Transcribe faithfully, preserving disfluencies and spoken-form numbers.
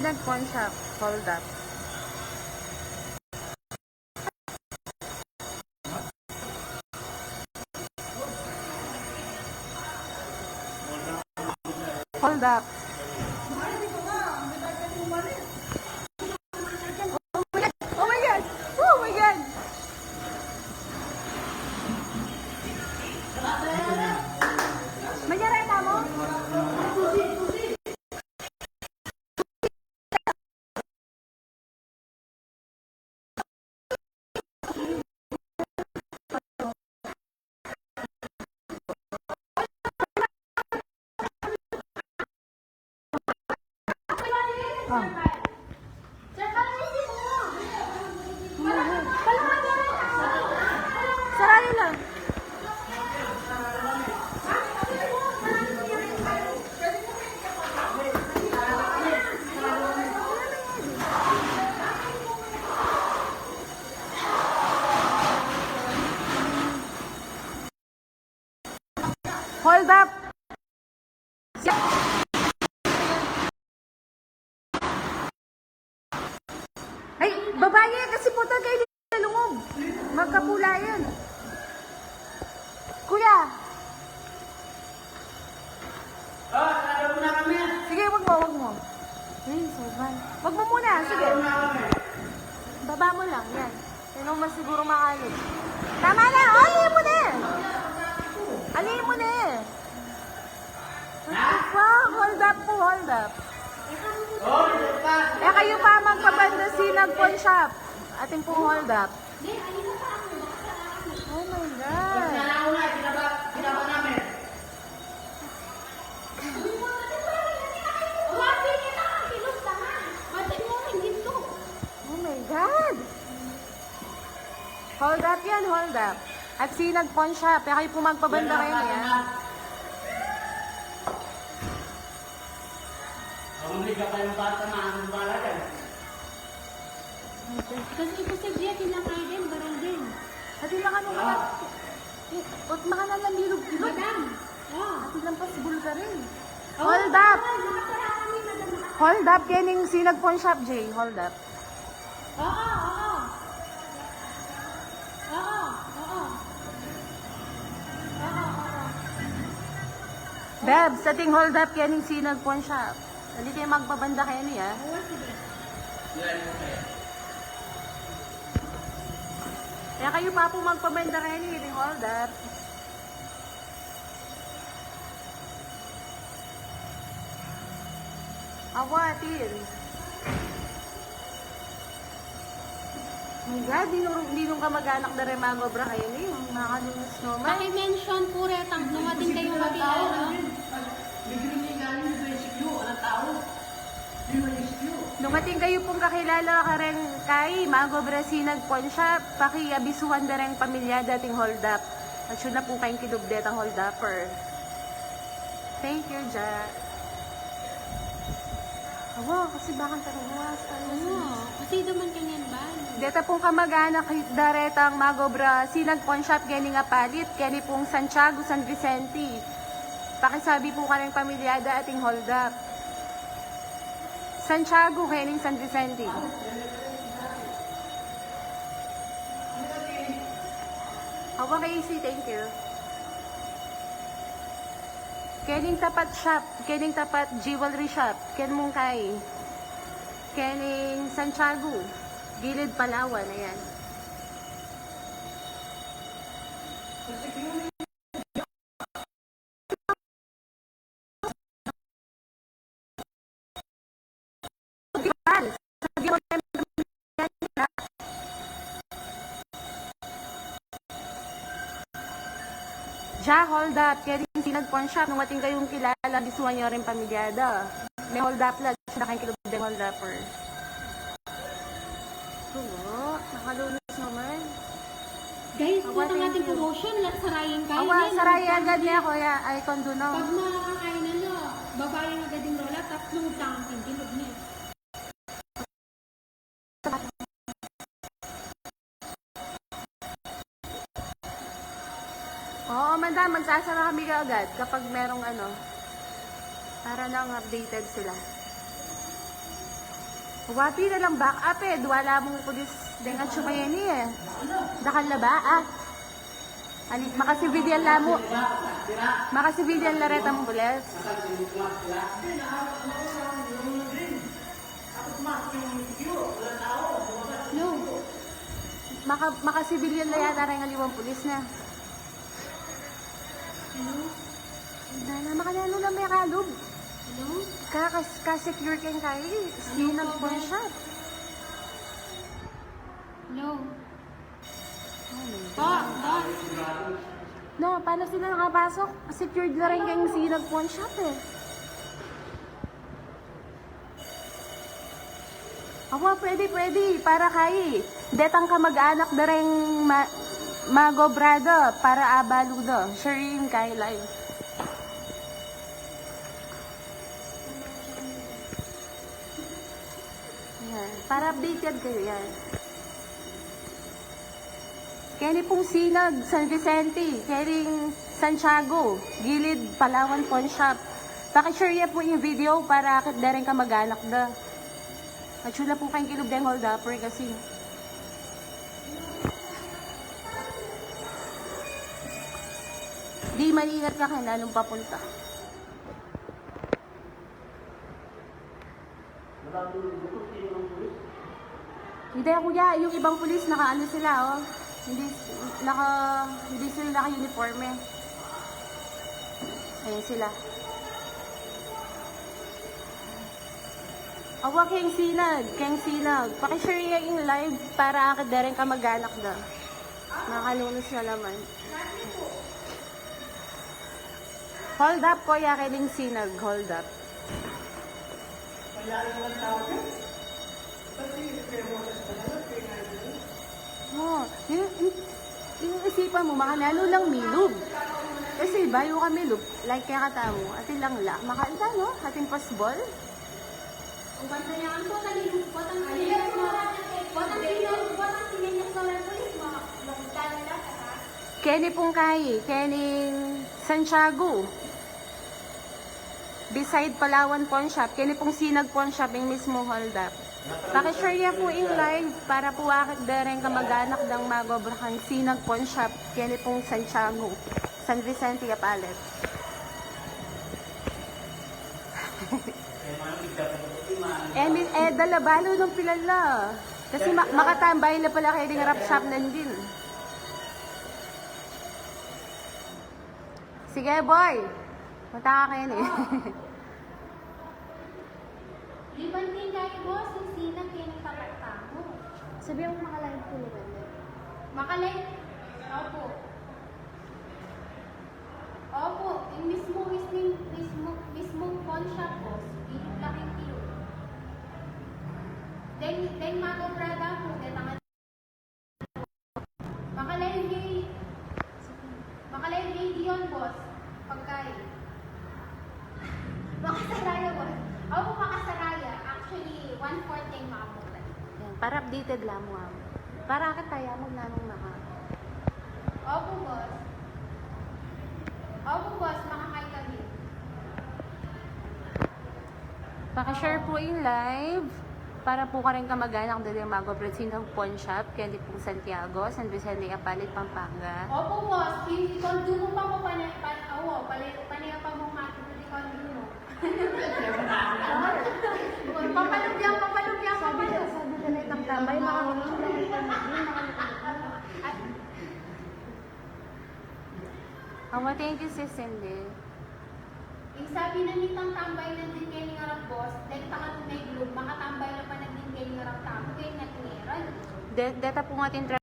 Pawn shop, hold up. Hold up. Oh my God! Oh my God! Oh my God! May kareta mo? Ah. Sarayin lang. Hold up. Ay, babae, kasi puta kayo sa loob. Magkapula yan. Kuya. Ah, sarado mo na kami. Sige, wag mo, wag mo. Ay, sobra. Wag mo muna, sige. Sarado mo na kami. Baba mo lang, yan. Yan ang mas siguro makalit. Tama na! O, alihin mo na eh! Alihin mo na eh! What the fuck? Hold up po, hold up. O, hold up. E kayu pa magpabanda, sinag pawn shop. Atin pong hold up. Oh my God. Nalaw na, ginaba, ginaba namin. Oh my God! Hold up yan, hold up. At sinag pawn shop, e kayu po magpabanda kayo niya. Ang umiga pa yung bata na, anong bala yan? Kasi imposible yan, tinakay din, baril din. At yung makanong Ah. Ot makanang bilog-bilog. Madam. Ah. At ilang pasbul ka rin. Oh, hold up. Nakatara kami, madam. Hold up, kening sinag pawn shop, Jay. Hold up. Oo, oo. Oo, oo. Oo, oo. Bebs, ating hold up kening sinag pawn shop. Dali kayu magpabanda keni, ah. Oo, sige. E kayu pa po magpabanda keni, ating hold up. Awa, atin. My God, ninung, ninung kamag-anak da reng mag-obra keni, makalunos no man. Paki-mention po retang nung atin kayu makilala. Nung atin kayu pong kakilala kareng kay mag-obra sinag pawn shop, pakiabisuan da reng pamilya da ating hold up. At siya na po kayong kilub detang hold upper. Thank you, Ja. Awa, kasi bakang tarugas. Oo, kasi daman kanyan ba? Deta pong kamag-anak da retang mag-obra sinag pawn shop kening apalit, keni pong Santiago, San Vicente. Pakisabi po kareng pamilya da ating hold up. Santiago, kening San Vicente. Awa, Casey, thank you. Kening tapat shop, kening tapat jewelry shop, ken Mungkay. Kening Santiago, gilid Palawan, ayan. Ja, hold up. Kening sinag pawn shop, nung atin kayung kilala, bisuan yu ring pamilya da. Me hold up la, siya na kayong kilub deng hold upper. Oo, makalunos no man. Guys, awa, itang ating promotion, la, sarayin kayu. Awa, sarayin agad ne, Kuya. Ay, kondo na. Pag makakain na, no, babayang agad ing roll-up, tatlu tang kilub ne. Oo, madam, magsasara kami agad kapag merong ano, para nang updated sila. Wapi na lang back up e, dua la mung pulis deng atsu keni e. Dakal la ba? Ah. Ani, maka-civilian la mu. Maka-civilian la reta mung pulis. No. Maka, maka-civilian la yata reng aliwang pulis na. Hello? Dana, makananu na me kalub? Hello? Ka, ka, ka-secure keng kayi, Sinag Pawnshop. Hello? Ba, ba? No, paano sila nakapasok? Secured la rin keng Sinag Pawnshop e. Awa, pwede, pwede. Para kayi, detang kamag-anak da reng ma-, magobra da, para abalu da. Share ing kayi live. Yan. Para updated kayo, yan. Keni pung Sinag, San Vicente, kening Santiago, gilid Palawan Pawnshop. Paki-share ya pu ing video para akit da reng kamag-anak da. Atsu la pu keng kilub deng hold-upper kasi. Di maingat ka kung nanung papunta. Hindi, kuya, yung ibang pulis, naka-ano sila, oh. Hindi, naka, hindi sila naka-uniforme. Ayan sila. Awa, keng Sinag, keng Sinag. Paki-share ya ing live para akit da reng kamag-anak da. Makalunus na naman. Hold up, kuya, kening Sinag. Hold up. Oh, yung, yung, yung isipan mu, makananu lang milub. Kasi bayu ka milub, like kaya katamu, atin lang la, makain ka, no? Atin pasbol. Ang bansa niya, ang total yung buwat ang sinenyas na, buwat ang sinenyas, buwat ang sinenyas na lang, pulis, mga longgan nila, kata. Keni pung kayi, kening Santiago. Beside Palawan Pawnshop, keni pung Sinag Pawnshop, ing mismu hold up. Paki-share ya pu ing live para pu akit da reng kamag-anak dang magobra kang Sinag Pawnshop, keni pung Santiago, San Vicente Apalit. Emil, eh, dala balu nung pilala. Kasi ma-, makatambay la pala keni ding rap shop nandin. Sige, boy. Punta ka keni. Liban din kayi, boss, yung Sinag, keni tapat tamu. Sabihan mu makalain pu, liban din. Makalain? Opo. Opo, yung mismu, mismu, mismu, mismu pawnshop, boss. Yung laking kilo. Then, then, magobra da pu, then, ang Makalain kay, makalain kay Dion, boss. Pagkain. Makasaraya, boss. Opo, makasaraya. Actually, one-fourth yung makabutan. Yan, para updated la mu, ah. Para akit taya mu nanung maka. Opo, boss. Opo, boss. Makakain kami. Paki-share pu ing live para pu kareng kamag-anak da ding magobra ding Sinag Pawnshop, keni pung Santiago, San Vicente Apalit, Pampanga. Opo, boss. Kin-, i-consume mu pa mu, pane-, pan-, awo, pale-, pane pa mu mati, i-consume mu. Papalubya, papalubya, papalubya. Sabi na, sabi na, itang tambay, mga Awa, thank you, Sis Cindy. Ing sabi na nitang tambay na din keni ngarang boss, deng takan may glove, makatambay na pa na din keni ngarang tamu, keni natin ngeran. De-, deta pu nga atin